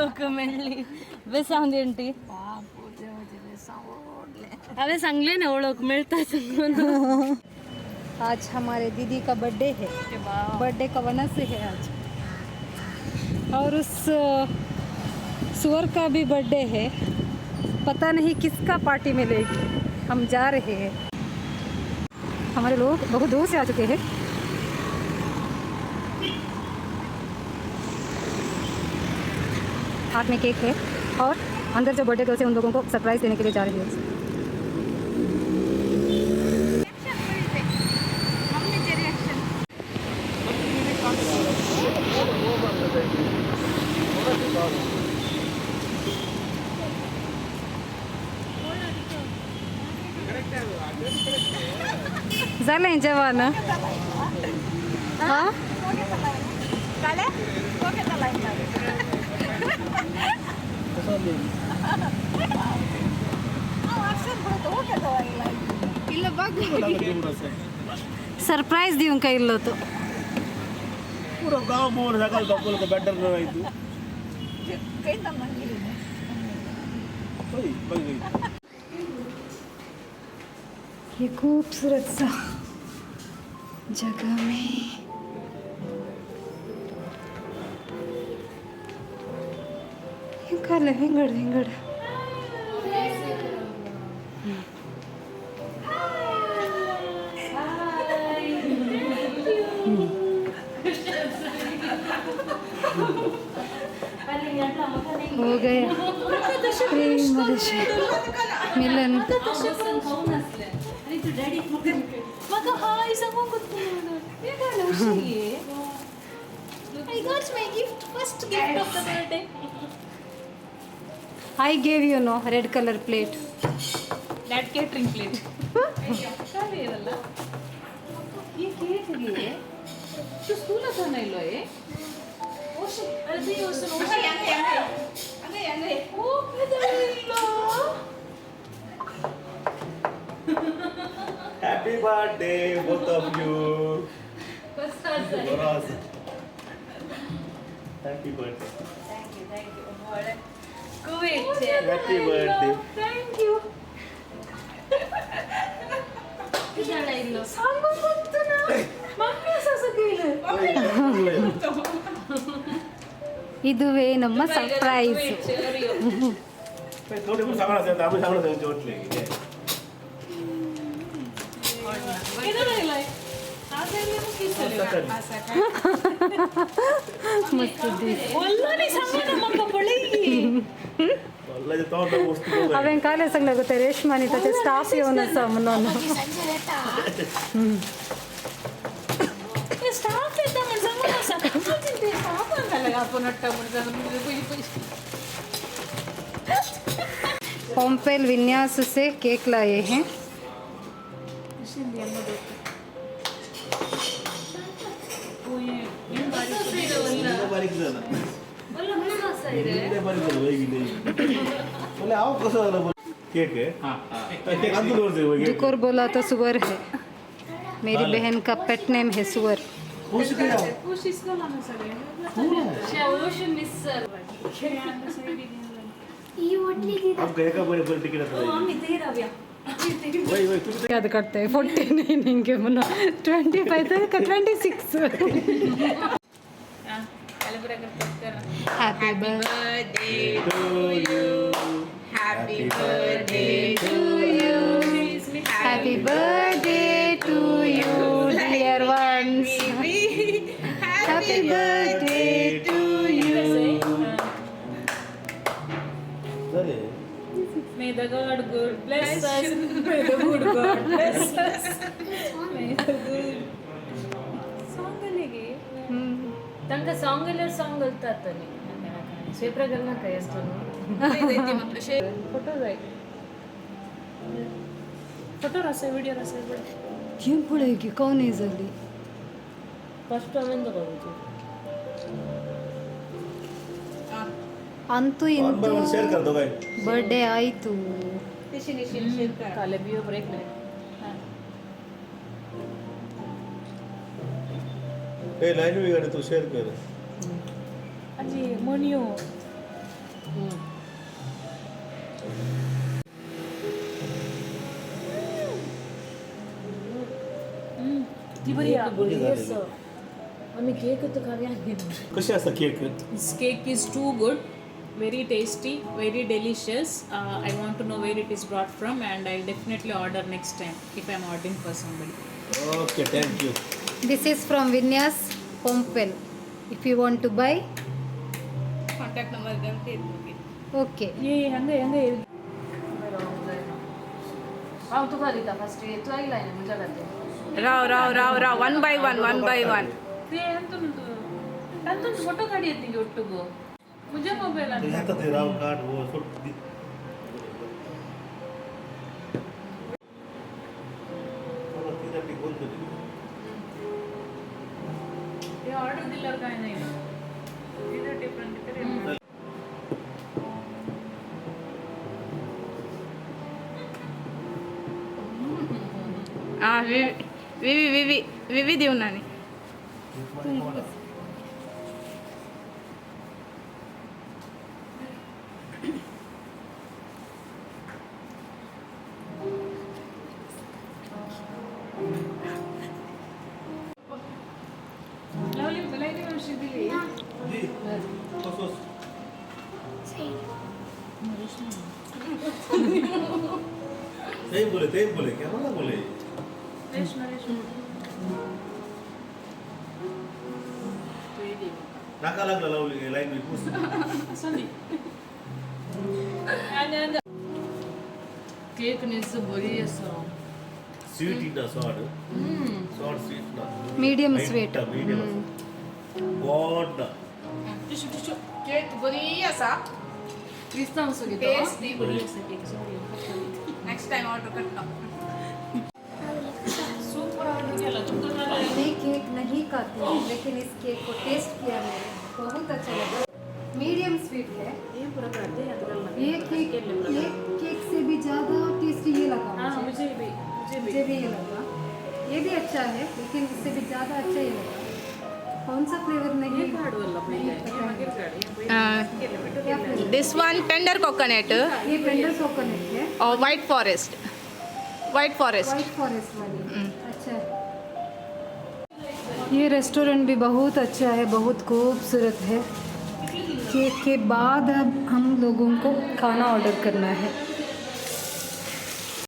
लोक मेळ्ळी. बेसांव आंटी. हांवें सांगलें ना वळख मेळटा म्हणून. आज हमारे दीदी का बर्थडे है. बर्थडे का वनस है आज. और उस सुअर का भी बर्थडे है. पता नहीं किसका पार्टी मिलेगी. हम जा रहे हैं. हमारे लोग बहुत दूर से आ चुके हैं. हाथ में केक है और अंदर जो बर्थडे गर्ल्स है उन लोगों को सरप्राइज देने के लिए जा रहे हैं. झालं जेवण? हां. सरप्राईज दिवंक इल्लो तो. पूरा गांव मोर सकाळ तपल को बेटर न आई तू ओय बघ. ये खूबसूरत सा जगह में काले विंगड विंगड. हो गया प्रेम मिलन. म्हाका हाय सांगूंक I got my gift, first gift of the birthday. I gave you no red color plate. That catering plate. ये केक गे तू स्कूल था इल्लो ए अरे ओसन ओ इल्लो. Happy birthday both of you. Happy birthday. Thank you, thank you. Kuwait. Happy birthday. Thank you. सांगूंक ना mummy ಅಸ ಇದುವೇ ನಮ್ಮ ಸರ್ಪ್ರೈಸ್. थोडी पण सांगणार असेल तर आम्ही सांगणार चोटले. मस्त दीस. वस्तू. हांवें काले सांगलें गो ते रेशमा आनी ताचे स्टाफ येवन आसा म्हणून. स्टाफ येता म्हण सांगून आसा स्टाफ घाला आपण हट्टा म्हण सांगून. पोम्पेल विन्यास से केक लाए हैं. बारीक झालं, बारीक झालं. बोले आहो कसं झालं केक आहे केक आणतो वरती. जुकोर बोला तो सुअर है. मेरी बहन का पेट नेम है सुअर. खुश केला. मिस. अब गए का बरे बरे तिकीट आता. वही वही तुम्ही. याद करते हैं 49 हिंगे म्हणून 25 का 26. Happy birthday to you. Happy birthday to you. Happy birthday to you, dear ones. Happy birthday to you. झाले. May the God good bless us. May the good God bless us. May the good. Song ಅಲ್ಲಿಗೆ ತನಕ song ಎಲ್ಲ song ಕಲ್ತಾತಾನೆ ಶೇಪ್ರಗಲ್ನ ಕೈ ಅಷ್ಟು photo photo ರಸ video ರಸ. ಏನ್ पळय कोण जाली. ಫಸ್ಟ್ ಆಮೇಲೆ ತಗೋಬೋದು. ಅಂತೂ वन ಇಂತೂ बाय वन शेअर करतो काय. ಬರ್ಡೇ ಆಯಿತು. ಕಾಲೆ ಬಿಯೋ ಬ್ರೇಕ್. ए लाईन वेगळे तू शेअर कर. ಅಜ್ಜಿ ಮೊನಿಯೋ. किती बरी बरी. आम्ही केक तो खाव्या. कशी असता cake? This cake is too good, very tasty, very delicious. I want to know where it is brought from and I'll definitely order next time if I'm ordering for somebody. Okay, thank you. This is from Vinyas Pompel. If you want to buy, contact number Facebook. Okay. ये ಹಂಗೆ ಹಂಗೆ. हांव तुका दिता first, तूं आयला म्हज्या खातीर. Rao Rao Rao Rao, one by one, one by one. ತಂತುಂಟು photo ಕಾಡಿ ಎತ್ತಿಗೆ ಒಟ್ಟುಗು ಮುಜೆ ಮೊಬೈಲ್. येता ते राव काढ हो सोड. ते ऑर्डर दिल्यावर काय नाही. डिफरंट. हा, विवी विवी विवी विवी देऊन आणि ಲವ್ಲಿ ಲೈನಿ ವರ್ಷ दिली. ते बोले, ते बोले, केव्हा बोले. ರೇಷ್ಮೆ ರೇಷ್ಮೆ. नाका लागला लावली लाईन पुस. संदी केक नीस बरी आसा. स्वीट इना सॉड सॉड स्वीट ना. Medium sweet. Medium गोड ना. Tissue tissue. केक बरी आसा. क्रिस्तांव सो घेतो. टेस्टी. बरी आसा cake. Next time order करता. सूप ऑर्डर केला तुमकां जाल्यार. मैं केक नहीं खाती हूँ, लेकिन इस केक को टेस्ट किया मैंने, बहुत अच्छा लगा. मीडियम स्वीट है. ये केक, ये केक से भी ज़्यादा टेस्टी ये लगा. हाँ. मुझे. मुझे भी, मुझे भी. मुझे भी ये लगा. ये भी अच्छा है, लेकिन इससे भी ज़्यादा अच्छा ये लगा. कौन सा फ्लेवर नहीं काडवಲ್ಲ पहिले मागीर काड. क्या flavour? This one tender coconut. ये टेंडर कोकोनट है. और white forest, white forest. White forest वाली अच्छा है. ये रेस्टोरेंट भी बहुत अच्छा है, बहुत खूबसूरत है. केक के बाद अब हम लोगों को खाना ऑर्डर करना है.